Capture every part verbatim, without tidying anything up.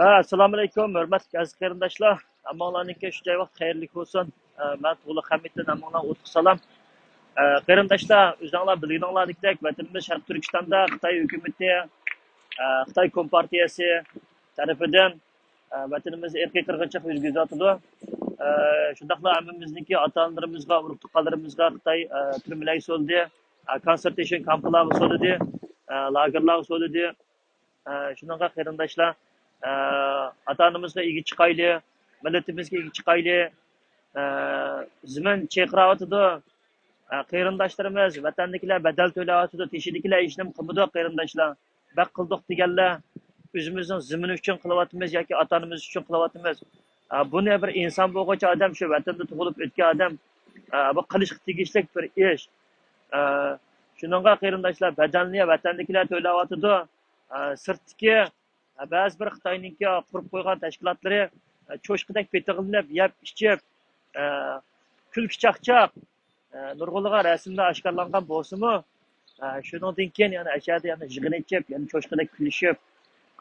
ئەسسالامۇئەلەيكۇم، ھۆرمەتلىك ئەزىز قېرىنداشلار. ھەممىڭلارنىڭكى شۇ جاي ۋاقتى خەيرلىك بولسۇن. ئە، مەن تۇغلۇق ھەمىدتىن ھەممىڭلارغا ئوتلۇق سالام. ئە، قېرىنداشلار، ئۆزۈڭلار بىلگىنىڭلاردەك، ۋەتىنىمىز شەرقىي تۈركىستاندا خىتاي ھۆكۈمىتى، ئە، خىتاي كومپارتىيەسى تەرىپىدىن، ئە، ۋەتىنىمىزدە ئىرقىي قىرغىنچىلىق يۈرگۈزۈۋاتىدۇ. ئە، شۇنداقلا ھەممىمىزنىڭكى ئاتا-ئانىلىرىمىزغا، ئۇرۇق-تۇغقانلىرىمىزغا خىتاي، ئە، تۈرمىلەرگە سولىدى، ئە، كونسېنترېيشن كامپلارغا سولىدى، ئە، لاگېرلارغا سولىدى. ئە، شۇنىڭغا قېرىنداشلار، ئە، ئاتا-ئانىمىزغا ئىگە چىقايلى، مىللىتىمىزگە ئىگە چىقايلى. ئە، زېمىن چىرقىراۋاتىدۇ. ئە، قېرىنداشلىرىمىز، ۋەتەندىكىلەر بەدەل تۆلەۋاتىدۇ، تېشىدىكىلەر ھېچنېمە قىلمىدۇق، قېرىنداشلار. بەك قىلدۇق دېگەنلەر ئۆزىمىزنىڭ زېمىنى ئۈچۈن قىلىۋاتىمىز ياكى ئاتا-ئانىمىز ئۈچۈن قىلىۋاتىمىز. ئە، بۇنى بىر ئىنسان بولغۇچە ئادەم، شۇ ۋەتەندە تۇغۇلۇپ ئۆتكەن ئادەم، ئە، بۇ قىلىشقا تېگىشلىك بىر ئىش. ئە، شۇنىڭغا قېرىنداشلار، بەدەلنى ۋەتەندىكىلەر تۆلەۋاتىدۇ. ئە، سىرتتىكى، ئە، بەزى بىر خىتاينىڭكى قۇرۇپ قويغان تەشكىلاتلىرى، ئە، چوشقىدەك پېتىغلىنىپ، يەپ ئىچىپ، ئە، كۈلكە چاقچاق، ئە، نۇرغۇنلىغان رەسىملەر ئاشكارىلانغان بولسىمۇ، ئە، شۇنىڭدىن كېيىن يەنە ئەشەدە يەنە يىغىن ئېچىپ، يەنە چوشقىدەك كۈلۈشۈپ،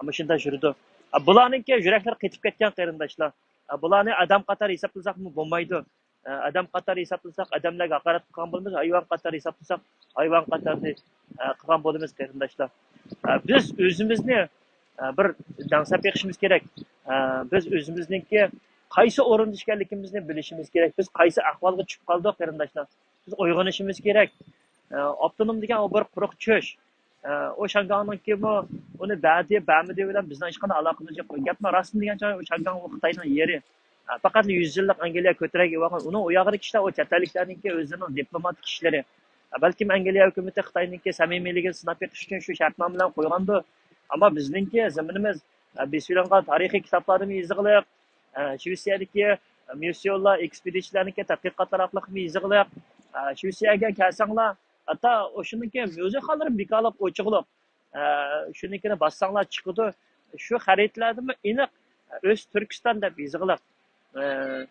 مۇشۇنداق يۈرىدۇ. ئە، بۇلارنىڭكى يۈرەكلىرى قېتىپ كەتكەن قېرىنداشلار. ئە، بۇلارنى ئادەم قاتارى ھېسابلىساقمۇ بولمايدۇ. ئە، ئادەم قاتارى ھېسابلىساق، ئادەملەرگە ھاقارەت قىلغان بولىمىز، ھايۋان قاتارى ھېسابلىساق، ھايۋان قاتارى، ئە، قىلغان بولىمىز، قېرىنداشلار. ئە، بىز ئۆزىمىزنى، ئە، بىر دەڭسەپ بېقىشىمىز كېرەك. ئە، بىز ئۆزىمىزنىڭكى قايسى ئورۇندا ئىكەنلىكىمىزنى بىلىشىمىز كېرەك. بىز قايسى ئەھۋالغا چۈشۈپ قالدۇق، قېرىنداشلار؟ بىز ئويغىنىشىمىز كېرەك. ئە، ئاپتونوم دېگەن ئۇ بىر قۇرۇق چۆش. ئە، ئۇ شياڭگاڭنىڭكىمۇ ئۇنى بەردى، بەرمىدى بىلەن بىزنىڭ ھېچقانداق ئالاقىمىز يوق. گەپنىڭ راستىنى دېگەن چاغ، ئۇ شياڭگاڭ ئۇ خىتاينىڭ يېرى. ئە، پەقەتلا يۈز يىللىق ئەنگلىيە كۆتۈرەك ئېلىۋالغان. ئۇنىڭ ئۇ ياغىدىكى كىشىلەر ئۇ چەت ئەللىكلەرنىڭكى ئۆزلىرىنىڭ دىپلوماتىك ئىشلىرى. ئە، بەلكىم ئەنگلىيە ھۆكۈمىتى خىتاينىڭكى سەمىمىيلىكىنى سىناپ بېقىش ئۈچۈن شۇ شەرتنامە بىلەن قويغاندۇ. ئەمما بىزنىڭكى زېمىنىمىز، ئە، بېسىۋېلىنغان تارىخىي كىتابلاردىمۇ يېزىقلىق، ئە، شىۋېتسىيەدىكى مىسسىيونلار، ئېكسپېدىتسىيەلەرنىڭكى تەتقىقاتلار ئارقىلىقمۇ يېزىقلىق. ئە، شىۋېتسىيەگە كەلسەڭلار، ھەتتا ئوشۇنىڭكى مۇزېيخانىلىرى بىكارلىق ئوچۇقلۇق. ئە، شۇنىڭكىنى باسساڭلار چىقىدۇ. شۇ خەرىتىلەردىمۇ ئېنىق، ئە، ئۆز تۈركىستان دەپ يېزىقلىق. ئە،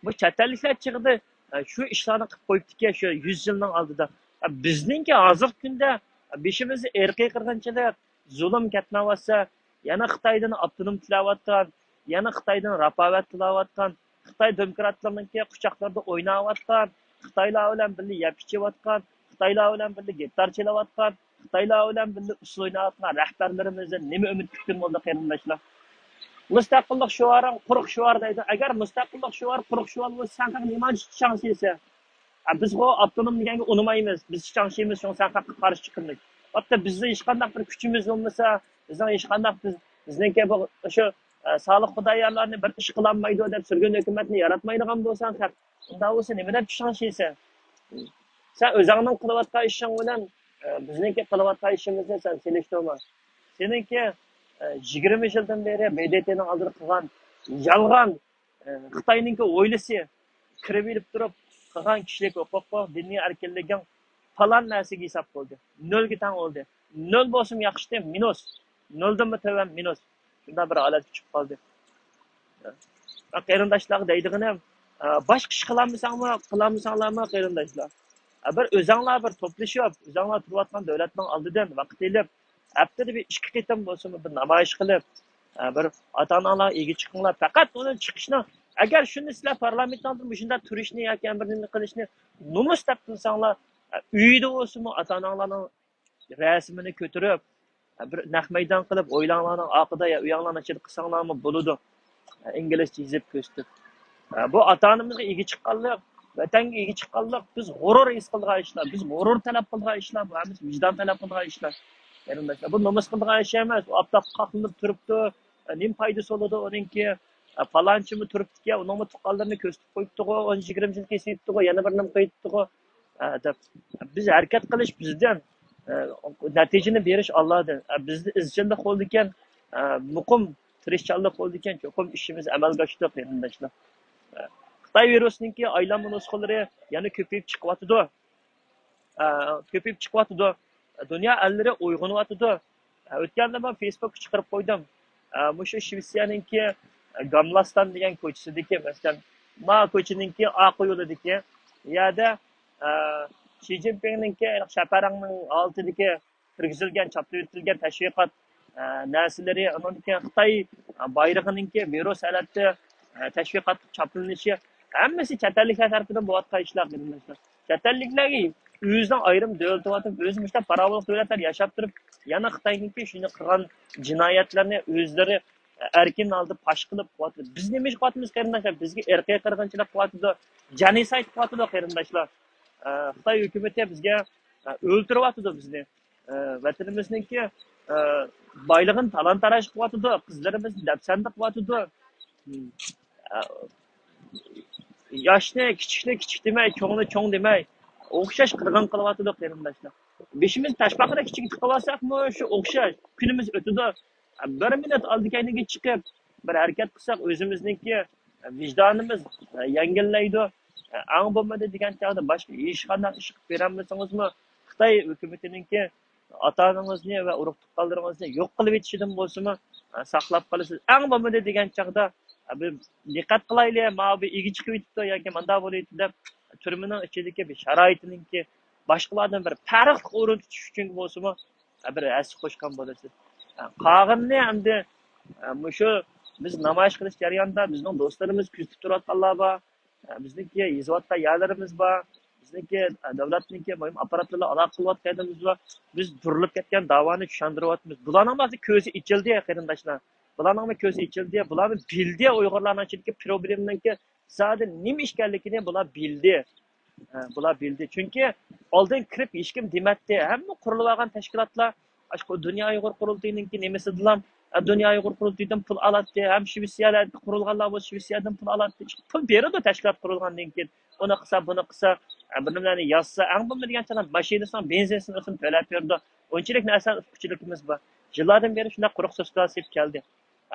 بۇ چەت ئەللىكلەر چېغىدا، ئە، شۇ ئىشلارنى قىلىپ قويۇپتىكەن، شۇ يۈز يىلنىڭ ئالدىدا. ئە، بىزنىڭكى ھازىرقى كۈندە، ئە، بېشىمىزدا ئىرقىي قىرغىنچىلىق، زۇلۇم كەتمەيۋاتسا، يەنە خىتايدىن ئاپتونوم تىلەۋاتقان، يەنە خىتايدىن راپاۋەت تىلەۋاتقان، خىتاي دېموكراتلىرىنىڭكى قۇچاقلىرىدا ئويناۋاتقان، خىتايلار بىلەن بىللە يەپ ئىچىۋاتقان، خىتايلار بىلەن بىللە گىتار چېلىۋاتقان، خىتايلار بىلەن بىللە ئۇسسۇل ئويناۋاتقان رەھبەرلىرىمىزدىن نېمە ئۈمىد كۈتكىلى بولىدۇ، قېرىنداشلار؟ مۇستەقىللىق شوئارىڭ قۇرۇق شوئار دەيدۇ. ئەگەر مۇستەقىللىق شوئارى قۇرۇق شوئار بولسا، سەن خەق نېمانچە چاڭشىيسەن؟ ئە، بىز خو ئاپتونوم دېگەنگە ئۇنىمايمىز. بىز چاڭشىيمىز، شۇڭا سەن خەققە قارشى چىقىمىز. ئاپتا بىزدە ھېچقانداق بىر كۈچىمىز بولمىسا، بىزنىڭ ھېچقانداق بىز، بىزنىڭكى بۇ، شۇ، ئە، سالىھ خۇدايارلارنى بىر ئىش قىلالمايدۇ دەپ سۈرگۈن ھۆكۈمەتنى ياراتمايدىغان بولساڭ خەق، ئۇنداق بولسا نېمە دەپ چاڭشىيسەن؟ سەن ئۆزۈڭنىڭ قىلىۋاتقان ئىشىڭ بىلەن، ئە، بىزنىڭكى قىلىۋاتقان ئىشىمىزنى سەن سېلىشتۇرما. سېنىڭكى، ئە، يىگىرمە يىلدىن بېرى ب د ت نىڭ ئالدىدا قىلغان يالغان، ئە، خىتاينىڭكى ھويلىسى كىرىپ ئېلىپ تۇرۇپ قىلغان كىشىلىك ھوقۇقۇڭ، دىنىي ئەركىنلىكىڭ پالان نەرسىگە ھېساب بولدى. نۆلگە تەڭ بولدى. نۆل بولسىمۇ ياخشىتى، مىنۇس. نۆلدىنمۇ تۆۋەن مىنۇس. شۇنداق بىر ھالەتكە چۈشۈپ قالدى. مەن قېرىنداشلارغا دەيدىغىنىم، ئە، باشقا ئىش قىلالمىساڭمۇ، قىلالمىساڭلارمۇ قېرىنداشلار، ئە، بىر ئۆزەڭلار بىر توپلىشىپ، ئۆزەڭلار تۇرۇۋاتقان دۆلەتنىڭ ئالدىدىن ۋاقىت ئېلىپ، ھەپتىدە بىر ئىككى قېتىم بولسىمۇ بىر نامايىش قىلىپ، ئە، بىر ئاتا-ئاناڭلارغا ئىگە چىقىڭلار. پەقەت ئۇنىڭ چىقىشىنىڭ، ئەگەر شۇنى سىلەر پارلامېنتنىڭ ئالدىدا مۇشۇنداق تۇرۇشنى ياكى بىر نېمە قىلىشنى نومۇس دەپ بىلسەڭلار، ئە، ئۆيدە بولسىمۇ ئاتا-ئاناڭلارنىڭ رەسىمىنى كۆتۈرۈپ، بىر نەق مەيدان قىلىپ، ھويلاڭلارنىڭ ئارقىدا يا ئۆيۈڭلارنىڭ ئىچىدە قىلساڭلارمۇ بولىدۇ. ئىنگلىزچە يېزىپ كۆرسىتىپ. بۇ ئاتا-ئانىمىزغا ئىگە چىققانلىق، ۋەتەنگە ئىگە چىققانلىق، بىز غۇرۇر ھېس قىلىدىغان ئىشلار، بىز غۇرۇر تەلەپ قىلىدىغان ئىشلار، بۇ ھەممىسى ۋىجدان تەلەپ قىلىدىغان ئىشلار. قېرىنداشلار، بۇ نومۇس قىلىدىغان ئىش ئەمەس. ئۇ ئاپتاپقا قاقلىنىپ تۇرۇپتۇ، نېمە پايدىسى بولىدۇ ئۇنىڭكى؟ پالانچىمۇ تۇرۇپتىكەن، ئۇنىڭمۇ تۇغقانلىرىنى كۆرسىتىپ قويۇپتىغۇ، ئون يىگىرمە يىل قېسىۋېتىپتىغۇ، يەنە بىرنېمە قىلىۋېتىپتىغۇ. ئە، دەپ، بىز ھەرىكەت قىلىش بىزدىن، ئە، نەتىجىنى بېرىش ئاللادىن. ئە، بىزدە ئىزچىللىق بولىدىكەن، ئە، مۇقىم تىرىشچانلىق بولىدىكەن، چوقۇم ئىشىمىز ئەمەلگە ئاشىدۇ، قېرىنداشلار. ئە، خىتاي ۋىرۇسىنىڭكى ئايلانما نۇسخىلىرى يەنە كۆپىيىپ چىقىۋاتىدۇ. ئە، كۆپىيىپ چىقىۋاتىدۇ. دۇنيا ئەللىرى ئويغىنىۋاتىدۇ. ئە، ئۆتكەندە مەن فېيسبۇكقا چىقىرىپ قويدۇم. ئە، مۇشۇ شىۋېتسىيەنىڭكى گاملاستا دېگەن كوچىسىدىكى، مەسىلەن، ما كوچىنىڭكى ئارقا يولىدىكى يەردە، ئە، شى جىنپىڭنىڭكى شەپەرەڭنىڭ ھالىتىدىكى كىرگۈزۈلگەن، چاپلىۋېتىلگەن تەشۋىقات ئە، نەرسىلىرى، ئۇنىڭدىن كېيىن خىتاي، ئە، بايرىقىنىڭكى ۋىرۇس ھالەتتە، ئە، تەشۋىقات چاپلىنىشى، ھەممىسى چەت ئەللىكلەر تەرىپىدىن بولۇۋاتقان ئىشلار، قېرىنداشلار. چەت ئەللىكلەرگە ئۆزىنىڭ ئايرىم دۆلىتى بار، ئۆزى مۇشۇنداق پاراۋانلىق دۆلەتلەر ياشاپ تۇرۇپ، يەنە خىتاينىڭكى شۇنى قىلغان جىنايەتلەرنى ئۆزلىرى ئەركىن ھالدا پاش قىلىپ قىلىۋاتىدۇ. بىز نېمە ئىش قىلىۋاتىمىز، قېرىنداشلار؟ بىزگە ئىرقىي قىرغىنچىلىق قىلىۋاتىدۇ، جېنوسايد قىلىۋاتىدۇ، قېرىنداشلار. ئە، خىتاي ھۆكۈمىتى بىزگە، ئە، ئۆلتۈرۈۋاتىدۇ بىزنى. ئە، ۋەتىنىمىزنىڭكى، ئە، بايلىقىنى تالان-تاراج قىلىۋاتىدۇ، قىزلىرىمىزنى دەپسەندە قىلىۋاتىدۇ. ئە، ياشنى، كىچىكنى كىچىك دېمەي، چوڭنى چوڭ دېمەي، ئوخشاش قىرغىن قىلىۋاتىدۇ، قېرىنداشلار. بېشىمىزنى تاشپاقىدەك كىچىك تىقىۋالساقمۇ شۇ ئوخشاش، كۈنىمىز ئۆتىدۇ. بىر مىنۇت ئالدى-كەينىگە چىقىپ، بىر ھەرىكەت قىلساق، ئۆزىمىزنىڭكى ۋىجدانىمىز يەڭگىللەيدۇ. ئەڭ بولمىدى دېگەن چاغدا باشقا ھېچقانداق ئىش قىلىپ بېرەلمىسىڭىزمۇ، خىتاي ھۆكۈمىتىنىڭكى ئاتا-ئانىڭىزنى ۋە ئۇرۇق-تۇغقانلىرىڭىزنى يوق قىلىۋېتىشىدىن بولسىمۇ، ساقلاپ قالىسىز. ئەڭ بولمىدى دېگەن چاغدا، بىر دىققەت قىلايلى، ماۋۇ بىر ئىگە چىقىۋېتىپتۇ ياكى ماندا بولۇۋېتىپتۇ دەپ، تۈرمىنىڭ ئىچىدىكى بىر شارائىتىنىڭكى باشقىلاردىن بىر پەرقلىق ئورۇن تۇتۇش ئۈچۈن بولسىمۇ، بىر ھەسسە قوشقان بولىسىز. قالغىنىنى ئەمدى، مۇشۇ بىز نامايىش قىلىش جەريانىدا بىزنىڭ دوستلىرىمىز كۆزىتىپ تۇرۇۋاتقانلار بار. بىزنىڭكى يېزىۋاتقان يەرلىرىمىز بار. بىزنىڭكى، دۆلەتنىڭكى مۇھىم ئاپپارات بىلەن ئالاقە قىلىۋاتقان يەرلىرىمىز بار. بىز بۇرۇلۇپ كەتكەن داۋانى چۈشەندۈرۈۋاتىمىز. بۇلارنىڭ ھازىر كۆزى ئېچىلدى، قېرىنداشلار. بۇلارنىڭ كۆزى ئېچىلدى. بۇلار بىلدى ئۇيغۇرلارنىڭ ئىچىدىكى پروبلېمىنىڭكى زادى نېمە ئىكەنلىكىنى بۇلار بىلدى. ئە، بۇلار بىلدى. چۈنكى ئالدىن كىرىپ ھېچكىم دېمەتتى. ھەممە قۇرۇلۇۋالغان تەشكىلاتلار، ئاشۇ دۇنيا ئۇيغۇر قۇرۇلتىيىنىڭكى نېمىسىدىنلا، ئە، دۇنيا ئۇيغۇر قۇرۇلتىيىدىن پۇل ئالاتتى. ھەم شىۋېتسىيەدە قۇرۇلغانلار بولسا شىۋېتسىيەدىن پۇل ئالاتتى. پۇل بېرىدۇ تەشكىلات قۇرۇلغاندىن كېيىن. ئۇنى قىلسا، بۇنى قىلسا، ئە، بىر نېمىلەرنى يازسا، ئەڭ بولمىدى دېگەن چاغدا ماشىنىسىنىڭ بېنزىنىسىنى ئۆزىمۇ تۆلەپ بېرىدۇ. ئۇنچىلىك نەرسە ئۇققۇچىلىكىمىز بار. يىللاردىن بېرى شۇنداق قۇرۇق سۆزلەر سېلىپ كەلدى.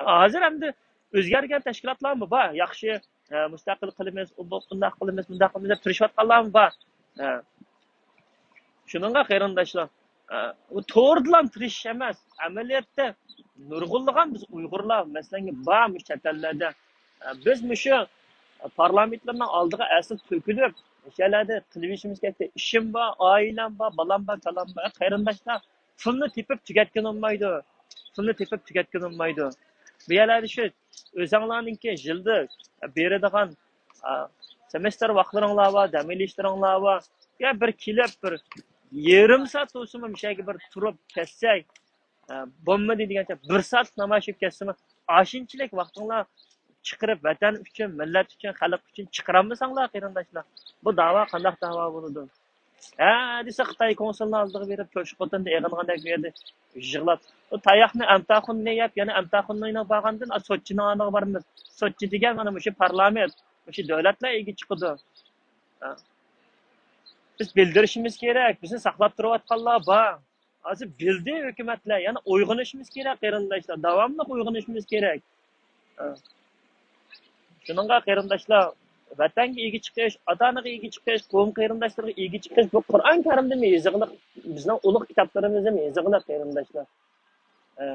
ھازىر ئەمدى ئۆزگەرگەن تەشكىلاتلارمۇ بار. ياخشى، ئە، مۇستەقىل قىلىمىز، ئۇ بۇ-، بۇنداق قىلىمىز، مۇنداق قىلىمىز دەپ تىرىشىۋاتقانلارمۇ بار. ئە، شۇنىڭغا قېرىنداشلار، ئە، ئۇ توغرىدىلا تىرىشىش ئەمەس، ئەمەلىيەتتە نۇرغۇنلىغان بىز ئۇيغۇرلار، مەسىلەن، بار مۇشۇ چەت ئەللەردە. ئە، بىز مۇشۇ پارلامېنتلارنىڭ ئالدىغا ئەسلى تۆكۈلۈپ، مۇشۇ يەرلەردە قىلىۋېلىشىمىز كېرەك. ئىشىم بار، ئائىلەم بار، بالام بار، چالام بار. قېرىنداشلار، پۇلنى تېپىپ تۈگەتكىلى بولمايدۇ. پۇلنى تېپىپ تۈگەتكىلى بولمايدۇ. بۇ يەرلەردە شۇ ئۆزۈڭلارنىڭكى يىلدا بېرىدىغان، ئا، سېمېستر ۋاقىتلىرىڭلار بار، دەم ئېلىشلىرىڭلار بار. يا بىر كېلىپ، بىر يېرىم سائەت بولسىمۇ مۇشۇ يەرگە بىر تۇرۇپ كەتسەك، ئا، بولمىدى دېگەنچە بىر سائەتلىك نامايىش قىلىپ كەتسىمۇ، ئاشۇنچىلىك ۋاقتىڭلار چىقىرىپ، ۋەتەن ئۈچۈن، مىللەت ئۈچۈن، خەلق ئۈچۈن چىقىرالمىساڭلار، قېرىنداشلار، بۇ داۋا قانداق داۋا بولىدۇ؟ ھە دېسە، خىتاي كونسۇلنىڭ ئالدىغا بېرىپ، چوشقا قوتۇندا ئېغىنغاندەك بۇ يەردە يىغلاپ، بۇ تاياقنى ئەمتاخۇننى يەپ، يەنە ئەمتاخۇننى بارغاندىن، سوتچىنىڭ ئالدىغا بارىمىز. سوتچى دېگەن مانا مۇشۇ پارلامېنت، مۇشۇ دۆلەتلەر ئىگە چىقىدۇ. ھە. بىز بىلدۈرۈشىمىز كېرەك، بىزنى ساقلاپ تۇرۇۋاتقانلار بار. ھازىر بىلدى ھۆكۈمەتلەر، يەنە ئويغىنىشىمىز كېرەك، قېرىنداشلار، داۋاملىق ئويغىنىشىمىز كېرەك. ھە. شۇنىڭغا قېرىنداشلار، ۋەتەنگە ئىگە چىقىش، ئاتا-ئانىغا ئىگە چىقىش، قوۋم قېرىنداشلىرىغا ئىگە چىقىش، بۇ قۇرئان كەرىمدىمۇ يېزىقلىق، بىزنىڭ ئۇلۇغ كىتابلىرىمىزدىمۇ يېزىقلىق، قېرىنداشلار. ئە،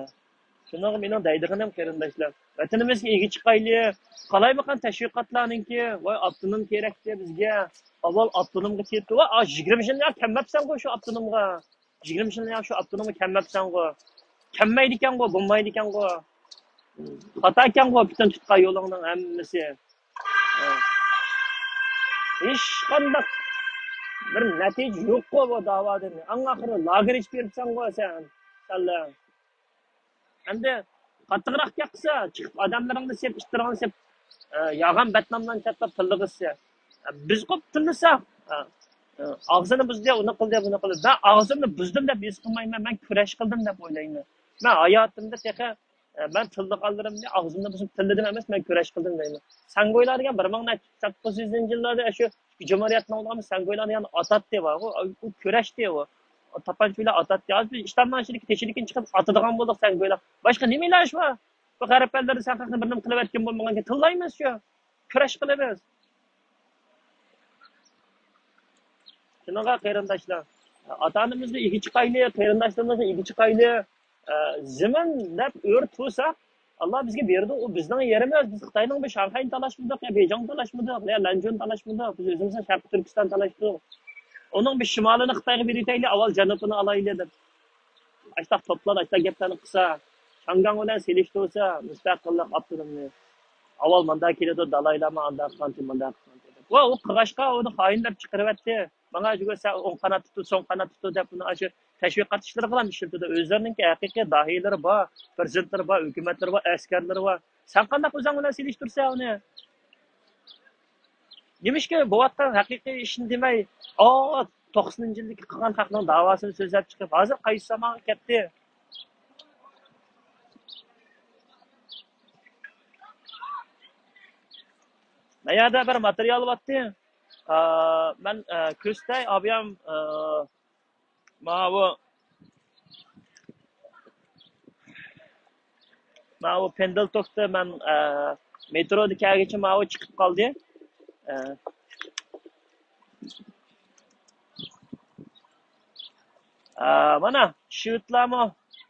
شۇنىڭغا مېنىڭ دەيدىغىنىم، قېرىنداشلار، ۋەتىنىمىزگە ئىگە چىقايلى. قالايمىقان تەشۋىقاتلارنىڭكى، ۋاي، ئاپتونوم كېرەكتى بىزگە، ئاۋۋال ئاپتونومغا كېلىپتۇ، ۋاي، ئا، يىگىرمە يىل يا كەلمەپسەنغۇ شۇ ئاپتونومغا. يىگىرمە يىل يا شۇ ئاپتونومغا كەلمەپسەنغۇ. كەلمەيدىكەنغۇ، بولمايدىكەنغۇ. خاتا ئىكەنغۇ، پۈتۈن تۇتقان يولۇڭنىڭ ھەممىسى. ھېچقانداق بىر نەتىجە يوققۇ بۇ داۋادىن. ئەڭ ئاخىرى لاگېر ئېچىپ بېرىپسەنغۇ سەن. سەنلەر. ئەمدى قاتتىقراق گەپ قىلسا، چىقىپ ئادەملىرىڭنى سېپ، ئىتلىرىڭنى سېپ، ئە، يالغان بەتناملارنى چاپلاپ تىللىغۇزسا. ئە، بىز قوپ تىللىساق، ئە، ئە، ئاغزىنى بۇزدى، ئۇنى قىلدى، بۇنى قىلدى. مەن ئاغزىمنى بۇزدۇم دەپ ھېس قىلمايمەن، مەن كۈرەش قىلدىم دەپ ئويلايمەن. مەن ھاياتىمدا تېخى، ئە، مەن تىللىغانلىرىمنى ئاغزىمنى بۇزۇپ تىللىدىم ئەمەس، مەن كۈرەش قىلدىم دەيمەن. سەنگۇيلار دېگەن بىر مىڭ توققۇز يۈزىنچى يىللاردا شۇ جۇمھۇرىيەتنىڭ ئۇلارمۇ سەنگۇيلارنى يەنە ئاتاتتى بارغۇ، ئۇ كۈرەشتى ئۇ. تاپانچا بىلەن ئاتاتتى. ھازىر بىز ئىشتاننىڭ ئىچىدىكى تېشىدىكىنى چىقىپ ئاتىدىغان بولدۇق سەنگۇيلار. باشقا نېمە ئىلاج بار؟ بۇ غەرب ئەللىرى سەن خەقنى بىر نېمە قىلىۋەتكەن بولمىغانكەن، تىللايمىز شۇ. كۈرەش قىلىمىز. شۇنىڭغا قېرىنداشلار، ئاتا-ئانىمىزنى ئىگە چىقايلى، قېرىنداشلىرىمىزنى ئىگە چىقايلى. ئە، زېمىن دەپ ئۆرە تۇرساق، ئاللا بىزگە بېرىدۇ، ئۇ بىزنىڭ يېرىمىز. بىز خىتاينىڭ بىر شاڭخەينى تالاشمىدۇق، يا بېيجىڭنى تالاشمىدۇق، يا لەنجۇنى تالاشمىدۇق. بىز ئۆزىمىزنىڭ شەرقىي تۈركىستاننى تالاشتۇق. ئۇنىڭ بىر شىمالىنى خىتايغا بېرىۋېتەيلى، ئاۋۋال جەنۇبىنى ئالايلى دەپ. ئاشتاق توپلار، ئاشتاق گەپلەرنى قىلسا، شياڭگاڭ بىلەن سېلىشتۇرسا، مۇستەقىللىق، ئاپتونومىيە. ئاۋۋال مۇنداق كېلىدۇ، دالاي لاما ئانداق قىلغانتى، مۇنداق قىلغانتى دەپ. ۋە ئۇ قىلغاچقا، ئۇنى خائىن دەپ چىقىرىۋەتتى. ماڭا جۈگە سەن ئوڭ قانات تۇتۇپ، سول قانات تۇتۇپ دەپ، ئۇنى ئاشۇ تەشۋىقات ئىشلىرىغىلا ئىشلىتىدۇ. ئۆزلىرىنىڭكى ھەقىقىي داھىيلىرى بار، پىرېزىدېنتلىرى بار، ھۆكۈمەتلىرى بار، ئەسكەرلىرى بار. سەن قانداق ئۆزۈڭ بىلەن سېلىشتۇرىسەن ئۇنى؟ نېمىشقا بوۋاتقان ھەقىقىي ئىشنى دېمەي، ئا، توقسىنىنچى يىلدىكى قىلغان خەقنىڭ داۋاسىنى سۆزلەپ چىقىپ، ھازىر قايسى زامانغا كەتتى؟ ما يەردە بىر ماتېرىيال باتتى. ئا، مەن، ئا، كۆرسىتەي، ئابىيام، ئا، ماۋۇ، ماۋۇ پېندلتوكتا مەن، ئا، مېترودا كەلگۈچە ماۋۇ چىقىپ قالدى. ئا، ئا، مانا، شىۋېتلارمۇ،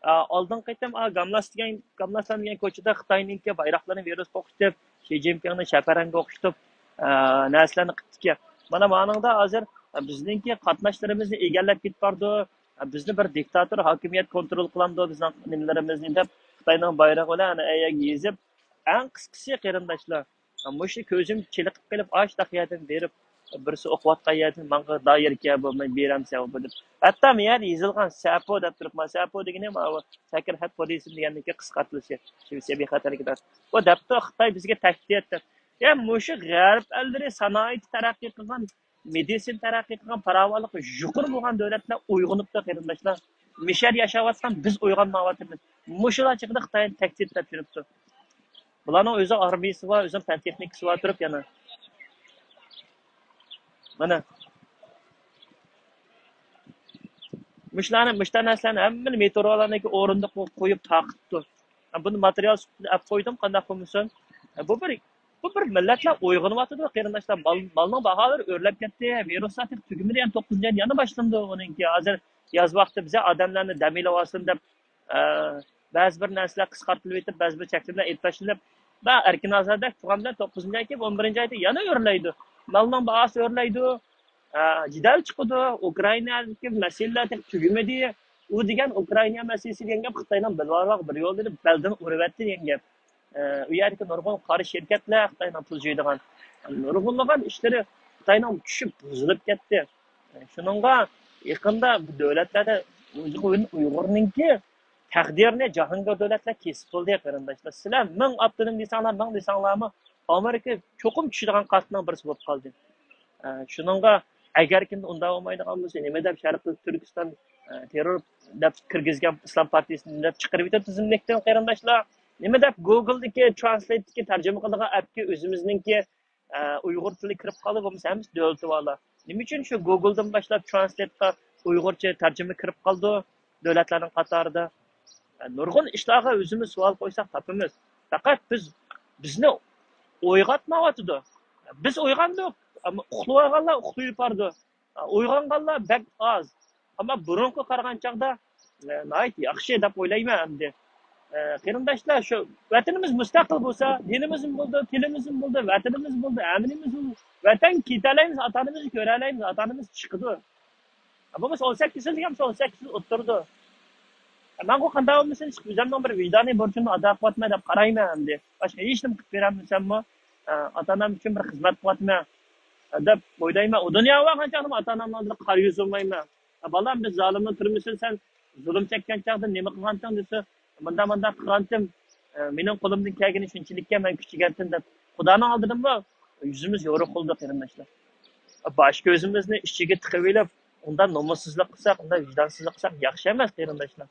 ئا، ئالدىنقى قېتىم، ئا، گاملاس دېگەن، گاملاسان دېگەن كوچىدا خىتاينىڭكى بايراقلىرىنى ۋىرۇسقا ئوخشىتىپ، شى جىنپىڭنى شەپەرەڭگە ئوخشىتىپ، ئا، نەرسىلەرنى قىپتىكەن. مانا مانىڭدا ھازىر، ئا، بىزنىڭكى قاتناشلىرىمىزنى ئىگىلەپ كېتىپ بارىدۇ. بىزنى بىر دىكتاتور ھاكىمىيەت كونترول قىلامدۇ بىزنىڭ نېمىلىرىمىزنى دەپ خىتاينىڭ بايرىقى بىلەن ئەنە ئەيەگە يېزىپ، ئەڭ قىسقىسى قېرىنداشلار، مۇشۇ كۆزۈم چېلىقىپ قېلىپ ئاشۇنداق يەردىن بېرىپ، بىرسى ئوقۇۋاتقان يەردىن ماڭا دائىرىكەن بۇ، مەن بېرەمسەن بۇ دەپ. ھەتتا مەن يەردە يېزىلغان سەپو دەپ تۇرۇپما، سەپو دېگىنى ماۋۇ سەكرەت پولىسى دېگەننىڭكى قىسقارتىلىشى، شۇ سەبىي خەتەرلىكىدە. بۇ دەپتۇ خىتاي بىزگە تەھدىت دەپ. يا مۇشۇ غەرب ئەللىرى سانائەت تەرەققىي قىلغان، مېدىتسىنا تەرەققىي قىلغان، پاراۋانلىقى يۇقىرى بولغان دۆلەتلەر ئويغىنىپتۇ، قېرىنداشلار. مىشەر ياشاۋاتقان بىز ئويغانمايۋاتىمىز. مۇشۇلار چېغىدا خىتاينى تەھدىت دەپ يۈرۈپتۇ. بۇلارنىڭ ئۆزى ئارمىيىسى بار، ئۆزىنىڭ پەن تېخنىكىسى بار تۇرۇپ يەنە. مانا. مۇشۇلارنى، مۇشۇنداق نەرسىلەرنى ھەممىنى مېترولاردىكى ئورۇندۇققا قويۇپ تارقىتىپتۇ. بۇنى ماتېرىيال سۈپىتىدە ئەپ قويدۇم، قانداق بولمىسۇن. بۇ بىر، بۇ بىر مىللەتلەر ئويغىنىۋاتىدۇ، قېرىنداشلار. مال، مالنىڭ باھالىرى ئۆرلەپ كەتتى، ۋىرۇسلار تېخى تۈگىمىدى، يەنە توققۇزىنچى ئايدا يەنە باشلىنىدۇ ئۇنىڭكى. ھازىر ياز ۋاقتى بىزە ئادەملەرنى دەم ئېلىۋالسۇن دەپ، ئە، بەزى بىر نەرسىلەر قىسقارتىلىۋېتىپ، بەزى بىر چەكلىمىلەر ئېلىپ تاشلىنىپ، مانا ئەركىن ئازادە تۇرغان بىلەن توققۇزىنچى ئاي كېلىپ ئون بىرىنچى ئايدا يەنە ئۆرلەيدۇ. مالنىڭ باھاسى ئۆرلەيدۇ. ئە، جېدەل چىقىدۇ. ئۇكرائىنادىكى مەسىلىلەر تېخى تۈگىمىدى. ئۇ دېگەن ئۇكرائىنا مەسىلىسى دېگەن گەپ خىتاينىڭ بىلىۋالغان بىر يول دېدى، بەلدىن ئۇرۇۋەتتى دېگەن گەپ. ئە، ئۇ يەردىكى نۇرغۇن قارا شىركەتلەر خىتاينىڭ پۇل جەيدىغان، نۇرغۇنلىغان ئىشلىرى خىتاينىڭ چۈشۈپ بۇزۇلۇپ كەتتى. شۇنىڭغا يېقىندا بۇ دۆلەتلەردە ئۇيغۇرنىڭكى تەقدىرىنى جاھانگىر دۆلەتلەر كېسىپ بولدى، قېرىنداشلار. سىلەر مىڭ ئاپتونوم دېسەڭلار، مىڭ دېسەڭلارمۇ، ئامېرىكا چوقۇم چۈشىدىغان قاتنىڭ بىرسى بولۇپ قالدى. ئە، شۇنىڭغا ئەگەر كىم ئۇنداق بولمايدىغان بولسا، نېمە دەپ شەرقىي تۈركىستان، ئە، تېررور دەپ كىرگۈزگەن ئىسلام پارتىيىسىنى دەپ چىقىرىۋېتىپ تىزىملىكتىن، قېرىنداشلار؟ نېمە دەپ گوگلدىكى ترانسلېيتتىكى تەرجىمە قىلىدىغان ئەپكە ئۆزىمىزنىڭكى، ئە، ئۇيغۇر تىلى كىرىپ قالدى، بولمىسا ھەممىسى دۆلىتى بارلار. نېمە ئۈچۈن شۇ گوگلدىن باشلاپ ترانسلېيتقا ئۇيغۇرچە تەرجىمە كىرىپ قالىدۇ دۆلەتلەرنىڭ قاتارىدا؟ ئە، نۇرغۇن ئىشلارغا ئۆزىمىز سوئال قويساق تاپىمىز. پەقەت بىز، بىزنى ئويغاتمايۋاتىدۇ. بىز ئويغاندۇق، ئەمما ئۇخلىۋالغانلار ئۇخلىۋېتىپ بارىدۇ. ئويغانغانلار بەك ئاز. ئەمما بۇرۇنقىغا قارىغان چاغدا، ئە، ناھايىتى ياخشى دەپ ئويلايمەن ئەمدى. ئە، قېرىنداشلار، شۇ ۋەتىنىمىز مۇستەقىل بولسا، دىنىمىزمۇ بولىدۇ، تىلىمىزمۇ بولىدۇ، ۋەتىنىمىز بولىدۇ، ھەممىمىز بولىدۇ. ۋەتەنگە كېتەلەيمىز، ئاتا-ئانىمىزنى كۆرەلەيمىز، ئاتا-ئانىمىز چىقىدۇ. بولمىسا ئون سەككىز يىل دېگەن، ئون سەككىز يىل ئولتۇرىدۇ. مەنغۇ قانداق بولمىسۇن، ئۆزۈمنىڭ بىر ۋىجدانىي بۇرچۇمنى ئادا قىلىۋاتىمەن دەپ قارايمەن ئەمدى. باشقا ھېچنېمە قىلىپ بېرەلمىسەممۇ، ئاتا ئانام ئۈچۈن بىر خىزمەت قىلىۋاتىمەن دەپ ئويلايمەن. ئۇ دۇنياغا بارغان چاغدىمۇ ئاتا ئانامنىڭ ئالدىدا قارا يۈز بولمايمەن. بالام، بىز زالىمنىڭ تۈرمىسىدە سەن زۇلۇم چەككەن چاغدا نېمە قىلغانتىڭ دېسە، مۇنداق مۇنداق قىلغانتىم، مېنىڭ قولۇمدىن كەلگىنى شۇنچىلىككەن، مەن كۈچىگەنتىم دەپ خۇدانىڭ ئالدىدىمۇ يۈزىمىز يورۇق بولىدۇ، قېرىنداشلار. باش كۆزىمىزنى ئىچىگە تىقىۋېلىپ، ئۇنداق نومۇسسىزلىق قىلساق، ئۇنداق ۋىجدانسىزلىق قىلساق ياخشى ئەمەس، قېرىنداشلار.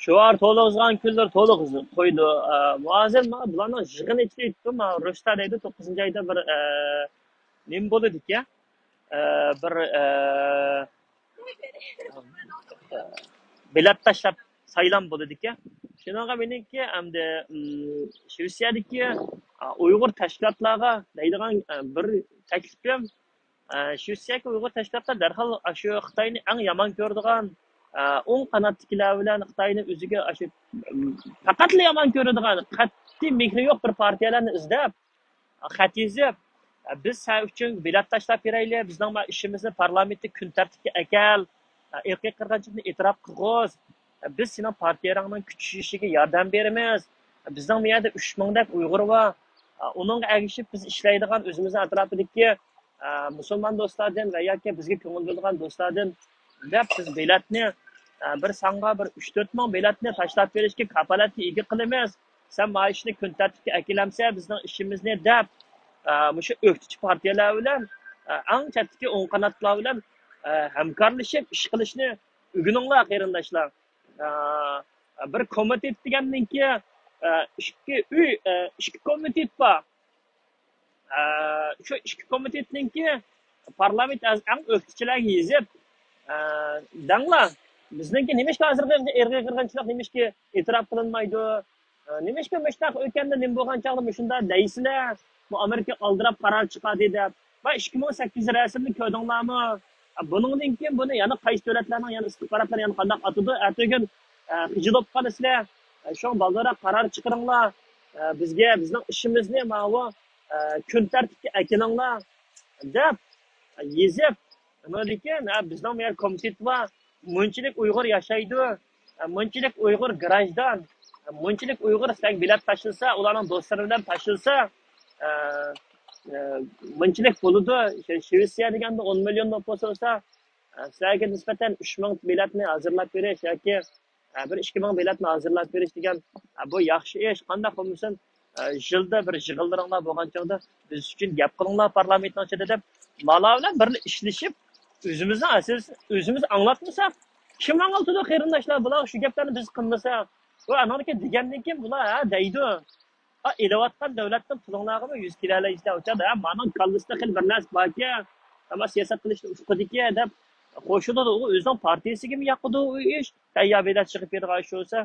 شوئار تولغۇزغان كۈنلەر تولۇق قويدى. ئە، ھازىر مانا بۇلارنىڭ يىغىنى ئىچىدە ئۆتتى. مانا رۇشتا دەيدۇ، توققۇزىنچى ئايدا بىر، ئە، نېمە بولىدىكەن؟ ئە، بىر، ئە، بېلەت تاشلاپ سايلام بولىدىكەن. شۇنىڭغا مېنىڭكى ئەمدى، ئىم، شىۋېتسىيەدىكى، ئە، ئۇيغۇر تەشكىلاتلارغا دەيدىغان، ئە، بىر تەكلىپىم، ئە، شىۋېتسىيەدىكى ئۇيغۇر تەشكىلاتلار دەرھال ئاشۇ خىتاينى ئەڭ يامان كۆرىدىغان، ئە، ئوڭ قاناتتىكىلەر بىلەن خىتاينى ئۆزىگە ئاشۇ، ئىم، پەقەتلا يامان كۆرىدىغان، قەتئىي مېھرى يوق بىر پارتىيەلەرنى ئىزدەپ، خەت يېزىپ، بىز سەن ئۈچۈن بېلەت تاشلاپ بېرەيلى، بىزنىڭ مانا ئىشىمىزنى پارلامېنتتا كۈن تەرتىپكە ئەكەل، ئىرقىي قىرغىنچىلىقنى ئېتىراپ قىلغۇز، بىز سېنىڭ پارتىيەڭنىڭ كۈچىيىشىگە ياردەم بېرىمىز، بىزنىڭ بۇ يەردە ئۈچ مىڭدەك ئۇيغۇر بار، ئۇنىڭغا ئەگىشىپ بىز ئىشلەيدىغان ئۆزىمىزنىڭ ئەتراپىدىكى مۇسۇلمان دوستلاردىن ۋە ياكى بىزگە كۆڭۈل بۆلىدىغان دوستلاردىن دەپ بىز بېلەتنى، بىر سانغا بىر ئۈچ تۆت مىڭ بېلەتنى تاشلاپ بېرىشكە كاپالەتكە ئىگە قىلىمىز. سەن مانا ئىشنى كۈن تەرتىپكە ئەكېلەمسەن، بىزنىڭ ئىشىمىزنى دەپ، ئە، مۇشۇ ئۆكتىچى پارتىيەلەر بىلەن، ئە، ئەڭ چەتتىكى ئوڭ قاناتلار بىلەن، ئە، ھەمكارلىشىپ ئىش قىلىشنى ئۆگىنىڭلار، قېرىنداشلار. ئە، بىر كومىتېت دېگەننىڭكى، ئە، ئىككى ئۆي، ئە، ئىككى كومىتېت بار. ئە، شۇ ئىككى كومىتېتنىڭكى پارلامېنت ئەز-، ئەڭ ئۆكتىچىلەرگە يېزىپ، ئە، دەڭلار، بىزنىڭكى نېمىشقا ھازىرقى ئىرقىي قىرغىنچىلىق نېمىشقا ئېتىراپ قىلىنمايدۇ؟ ئە، نېمىشقا مۇشۇنداق ئۆتكەندە نېمە بولغان چاغدا مۇشۇنداق دەيسىلەر؟ بۇ ئامېرىكا ئالدىراپ قارار چىقاردى دەپ. ۋە ئىككى مىڭ سەككىز رەسىمنى كۆردۈڭلارمۇ؟ ئە، بۇنىڭدىن كېيىن بۇنى يەنە قايسى دۆلەتلەرنىڭ يەنە ئىستىخباراتلىرى يەنە قانداق ئاتىدۇ؟ ئەتىگۈن، ئە، خىجىل بولۇپ قالىسىلەر. ئە، شۇڭا بالدۇرراق قارار چىقىرىڭلار. ئە، بىزگە، بىزنىڭ ئىشىمىزنى ماۋۇ، ئە، كۈن تەرتىپكە ئەكېلىڭلار دەپ يېزىپ، ئۇنىڭدىن كېيىن، ھە، بىزنىڭ بۇ يەر كومىتېت بار، مۇنچىلىك ئۇيغۇر ياشايدۇ، ھە، مۇنچىلىك ئۇيغۇر گراژدان، ھە، مۇنچىلىك ئۇيغۇر سىلەرگە بېلەت تاشلىسا، ئۇلارنىڭ دوستلىرى بىلەن تاشلىسا، ھە، ھە، مۇنچىلىك بولىدۇ. شۇ شىۋېتسىيە دېگەندە ئون مىليون نوپۇس بولسا، ھە، سىلەرگە نىسبەتەن ئۈچ مىڭ بېلەتنى ھازىرلاپ بېرىش ياكى، ھە، بىر ئىككى مىڭ بېلەتنى ھازىرلاپ بېرىش دېگەن، ھە، بۇ ياخشى ئىش. قانداق بولمىسۇن، ئە، يىلدا بىر يىغىنلىرىڭلار بولغان چاغدا بىز ئۈچۈن گەپ قىلىڭلار پارلامېنتنىڭ ئىچىدە دەپ، مالا بىلەن بىرلا ئىشلىشىپ، ئۆزىمىزنىڭ ئەسلى ئۆزىمىز ئاڭلاتمىساق، كىم ئاڭلىتىدۇ قېرىنداشلار؟ بۇلار شۇ گەپلەرنى بىز قىلمىسا، ۋە ئانىڭدىن كېيىن دېگەندىن كېيىن بۇلار ھە دەيدۇ. ئا، ئېلىۋاتقان دەۋلەتنىڭ پۇلۇڭلارغىمۇ يۈز كېلەلەيسىلەر؟ ئۇ چاغدا ھە، مانىڭ كاللىسىدا خېلى بىر نەرسە باركەن، ئەمما سىياسەت قىلىشنى ئۇقىدىكەن دەپ قوشۇلىدۇ. ئۇ ئۆزىنىڭ پارتىيىسىگىمۇ ياقىدۇ ئۇ ئىش. تەييار بېلەت چىقىپ بېرىدىغان ئىش بولسا،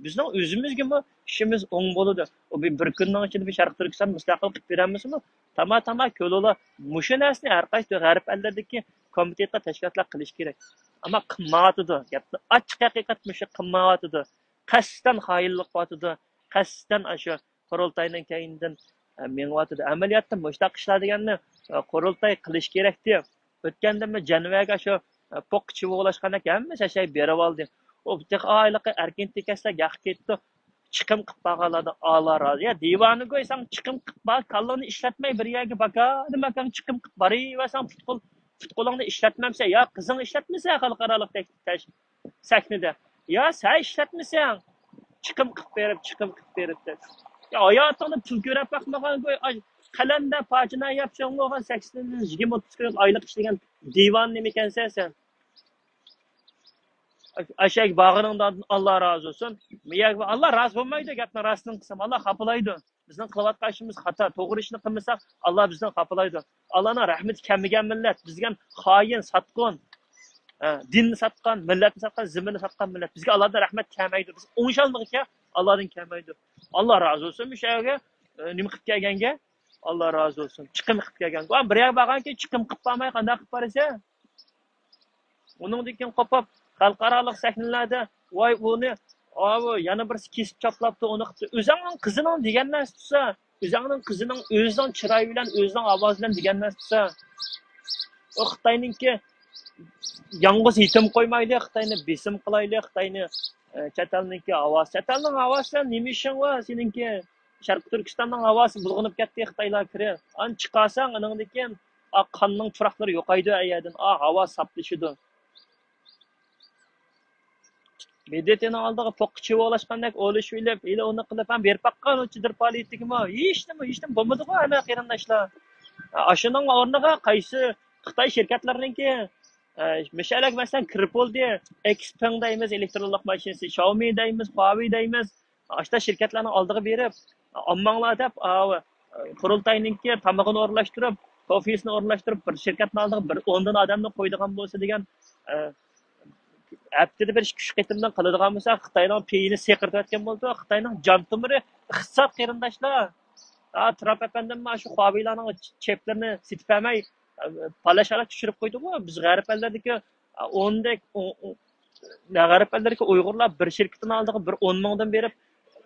بىزنىڭ ئۆزىمىزگىمۇ ئىشىمىز ئوڭ بولىدۇ. ئۇ بىر، بىر كۈننىڭ ئىچىدە بىر شەرقىي تۈركىستان مۇستەقىل قىلىپ بېرەلمىسىمۇ، تاما، تاما كۆلىلا مۇشۇ نەرسىنى ھەر قايسى غەرب ئەللىرىدىكى كومىتېتلار، تەشكىلاتلار قىلىشى كېرەك. ئەمما قىلمايۋاتىدۇ. گەپنى ئاچچىق ھەقىقەت مۇشۇ، قىلمايۋاتىدۇ. قەستەن خائىنلىق قىلىۋاتىدۇ. قەستەن ئاشۇ قۇرۇلتاينىڭ كەينىدىن، ئە، مېڭىۋاتىدۇ. ئەمەلىيەتتە مۇشۇنداق ئىشلار دېگەننى، ئە، قۇرۇلتاي قىلىش كېرەكتى. ئۆتكەندىمۇ جەنۋەگە شۇ، ئە، پوققا چىۋىغىلاشقاندەك ھەممە شەشەي بېرىۋالدى. ئۇ تېخى ئايلىقى ئەركىن تېكەسلەر ياققا كېتىپتۇ. چىقىم قىپ بارغانلاردىن ئاللا رازى. يا دىۋانە گۇي، سەن چىقىم قىپ بار، كاللىڭنى ئىشلەتمەي بىر يەرگە باكا نېمە چىقىم قىپ بارىۋەرسەڭ، پۇت قول، پۇت قولۇڭنى ئىشلەتمەمسەن، يا قىزىڭ ئىشلەتمىسە خەلقئارالىق تەك-، تەش-، سەھنىدە. يا سەن ئىشلەتمىسەڭ، چىقىم قىپ بېرىپ، چىقىم قىپ بېرىپ دەپ. يا ھاياتىڭدا پۇل كۆرۈپ باقمىغان گۇي، ئاي، قەلەندە پاچىنا ياپچىڭ بولغان سەكسىن يىگىرمە ئوتتۇز كۈنلۈك ئايلىق ئىشلىگەن دىۋانە نېمىكەنسەن سەن؟ ئەشەگە بارغىنىڭدىن ئاللا رازى بولسۇن. مىيەگە ئاللا رازى بولمايدۇ، گەپنى راستىنى قىلسام، ئاللا خاپىلايدۇ. بىزنىڭ قىلىۋاتقان ئىشىمىز خاتا، توغرا ئىشنى قىلمىساق، ئاللا بىزدىن خاپىلايدۇ. ئاللانىڭ رەھمىتى كەلمىگەن مىللەت، بىز دېگەن خائىن، ساتقۇن، ئە، دىننى ساتقان، مىللەتنى ساتقان، زېمىننى ساتقان مىللەت. بىزگە ئاللادىن رەھمەت كەلمەيدۇ. بىز ئوڭشالمىغۇچە ئاللادىن كەلمەيدۇ. ئاللا رازى بولسۇن مۇشۇ يەرگە، ئە، نېمە قىلىپ كەلگەنگە. ئاللا رازى بولسۇن. چىقىم قىپ كەلگەنگە. بىر يەرگە بارغانكىن چىقىم قىپ بارماي قانداق قىپ بارىسەن؟ ئۇنىڭدىن كېيىن قوپۇپ، خەلقئارالىق سەھنىلەردە، ۋاي، ئۇنى، ئاۋۇ، يەنە بىرسى كېسىپ چاپلاپتۇ، ئۇنى قىپتۇ. ئۆزۈڭنىڭ قىزىنىڭ دېگەن نەرسە تۇرسا، ئۆزۈڭنىڭ قىزىنىڭ ئۆزىنىڭ چىرايى بىلەن، ئۆزىنىڭ ئاۋازى بىلەن دېگەن نەرسە تۇرسا، ئۇ خىتاينىڭكى يالغۇز يېتىم قويمايلى، خىتاينى بېسىم قىلايلى، خىتاينى، ئە، چەت ئەلنىڭكى ھاۋاسى، چەت ئەلنىڭ ھاۋاسى بىلەن نېمە ئىشىڭ بار سېنىڭكى؟ شەرقىي تۈركىستاننىڭ ھاۋاسى بۇلغىنىپ كەتتى، خىتايلار كىرىپ. ئاندىن چىقارساڭ، ئۇنىڭدىن كېيىن، ئا، قاننىڭ پۇراقلىرى يوقايدۇ ئەيەردىن، ئا، ھاۋا ساپلىشىدۇ. مىددىتىنىڭ ئالدىغا پوققا چىۋىغلاشقاندەك ئولىشىۋېلىپ، ھېلى ئۇنى قىلىپ، ھەم بېرىپ باققان ئۇ چېدىر پائالىيىتىگىمۇ ھېچنېمە، ھېچنېمە بولمىدىغۇ، ھەممە قېرىنداشلار. ئاشۇنىڭ ئورنىغا قايسى خىتاي شىركەتلىرىنىڭكى، مەشەلەگە مەسىلەن كىرىپ بولدى. ئېكسپىڭ دەيمىز، ئېلېكترونلۇق ماشىنىسى، شاۋمى دەيمىز، خۇاۋېي دەيمىز. ئاشتا شىركەتلەرنىڭ ئالدىغا بېرىپ، ئالماڭلار دەپ، قۇرۇلتاينىڭكى تامىقىنى ئورۇنلاشتۇرۇپ، كوفېسىنى ئورۇنلاشتۇرۇپ، بىر شىركەتنىڭ ئالدىغا بىر ئوندىن ئادەمنى قويىدىغان بولسا دېگەن، ھەپتىدە بىر ئىككى ئۈچ قېتىمدىن قىلىدىغان بولسا، خىتاينىڭ پېيىنى سېقىرتىۋەتكەن بولىدۇ. خىتاينىڭ جان تومۇرى ئىقتىساد، قېرىنداشلار. ترامپ ئەپەندىم مانا شۇ خۇاۋېيلارنىڭ چىپلىرىنى سېتىپ بەرمەي، پالاش ھالەتكە چۈشۈرۈپ قويدىغۇ. بىز غەرب ئەللەردىكى ئوندەك، غەرب ئەللىرىدىكى ئۇيغۇرلار بىر شىركىتىنىڭ ئالدىغا بىر ئون مىڭدىن بېرىپ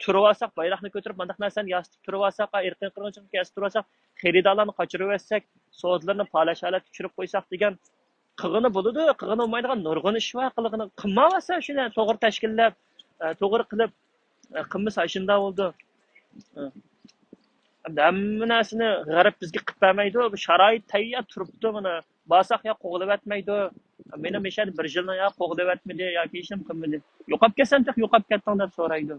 تۇرۇۋالساق، بايراقنى كۆتۈرۈپ، مانداق نەرسىلەرنى ياسىتىپ تۇرۇۋالساق، ئىرقىي قىرغىنچىلىقنى كەسىپ تۇرۇۋالساق، خېرىدارلارنى قاچۇرۇۋەتسەك، سودىلىرىنى پالاش ھالەتكە چۈشۈرۈپ قويساق دېگەن، قىلغىنى بولىدۇ، قىلغىنى بولمايدىغان نۇرغۇن ئىش بار، قىلغىنى قىلمايۋاتسا شۇنى توغرا تەشكىللەپ، توغرا قىلىپ، قىلمىسا شۇنداق بولىدۇ. ئەمدى ھەممە نەرسىنى غەرب بىزگە قىلىپ بەرمەيدۇ. بۇ شارائىت تەييار تۇرۇپتۇ، مانا بارساق يا قوغلىۋەتمەيدۇ. مېنى مۇشۇ يەردە بىر يىلنى يا قوغلىۋەتمىدى ياكى ھېچنېمە قىلمىدى. يوقاپ كەتسەم تېخى يوقاپ كەتتىڭ دەپ سورايدۇ.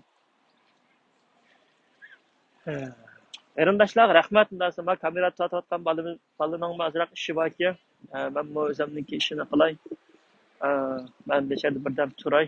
قېرىنداشلارغا رەھمەت. ئۇنداق بولسا مانا كامېرا تارتىۋاتقان بالىمىز، بالىنىڭمۇ ئازراق ئىشى باركەن. مەنمۇ ئۆزۈمنىڭكى ئىشىنى قىلاي. مەن مۇشۇ يەردە بىردەم تۇراي.